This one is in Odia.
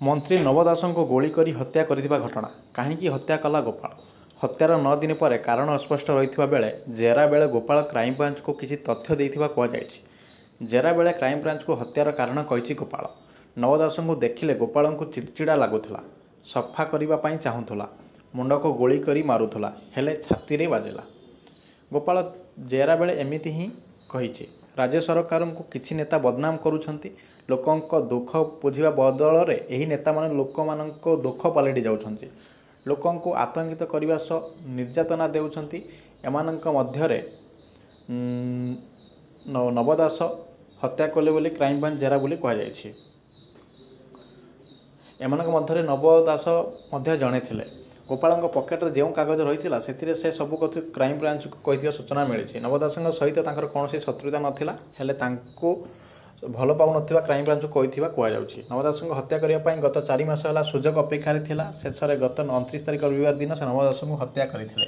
ମନ୍ତ୍ରୀ ନବ ଦାସଙ୍କୁ ଗୁଳି କରି ହତ୍ୟା କରିଥିବା ଘଟଣା। କାହିଁକି ହତ୍ୟା କଲା ଗୋପାଳ? ହତ୍ୟାର 9 ଦିନ ପରେ କାରଣ ଅସ୍ପଷ୍ଟ ରହିଥିବା ବେଳେ ଜେରା ବେଳେ ଗୋପାଳ କ୍ରାଇମବ୍ରାଞ୍ଚକୁ କିଛି ତଥ୍ୟ ଦେଇଥିବା କୁହାଯାଇଛି। ଜେରା ବେଳେ କ୍ରାଇମବ୍ରାଞ୍ଚକୁ ହତ୍ୟାର କାରଣ କହିଛି ଗୋପାଳ। ନବ ଦାସଙ୍କୁ ଦେଖିଲେ ଗୋପାଳଙ୍କୁ ଚିଡ଼ିଚିଡ଼ା ଲାଗୁଥିଲା। ସଫା କରିବା ପାଇଁ ଚାହୁଁଥିଲା। ମୁଣ୍ଡକୁ ଗୁଳି କରି ମାରୁଥିଲା, ହେଲେ ଛାତିରେ ବାଜିଲା। ଗୋପାଳ ଜେରା ବେଳେ ଏମିତି ହିଁ କହିଛି। ରାଜ୍ୟ ସରକାରଙ୍କୁ କିଛି ନେତା ବଦନାମ କରୁଛନ୍ତି। ଲୋକଙ୍କ ଦୁଃଖ ବୁଝିବା ବଦଳରେ ଏହି ନେତାମାନେ ଲୋକମାନଙ୍କ ଦୋଷ ପାଲଟି ଯାଉଛନ୍ତି। ଲୋକଙ୍କୁ ଆତଙ୍କିତ କରିବା ସହ ନିର୍ଯାତନା ଦେଉଛନ୍ତି। ଏମାନଙ୍କ ମଧ୍ୟରେ ନବ ଦାସ ହତ୍ୟା କଲେ ବୋଲି କ୍ରାଇମବ୍ରାଞ୍ଚ ଜେରା ବୋଲି କୁହାଯାଇଛି। ଏମାନଙ୍କ ମଧ୍ୟରେ ନବ ଦାସ ମଧ୍ୟ ଜଣେ ଥିଲେ। ଗୋପାଳଙ୍କ ପକେଟରେ ଯେଉଁ କାଗଜ ରହିଥିଲା, ସେଥିରେ ସେ ସବୁ କଥା କ୍ରାଇମବ୍ରାଞ୍ଚକୁ କହିଥିବା ସୂଚନା ମିଳିଛି। ନବ ଦାସଙ୍କ ସହିତ ତାଙ୍କର କୌଣସି ଶତ୍ରୁତା ନଥିଲା, ହେଲେ ତାଙ୍କୁ ଭଲ ପାଉନଥିବା କ୍ରାଇମବ୍ରାଞ୍ଚକୁ କହିଥିବା କୁହାଯାଉଛି। ନବ ଦାସଙ୍କୁ ହତ୍ୟା କରିବା ପାଇଁ ଗତ 4 ମାସ ହେଲା ସୁଯୋଗ ଅପେକ୍ଷାରେ ଥିଲା। ଶେଷରେ ଗତ 29 ତାରିଖ ରବିବାର ଦିନ ସେ ନବ ଦାସଙ୍କୁ ହତ୍ୟା କରିଥିଲେ।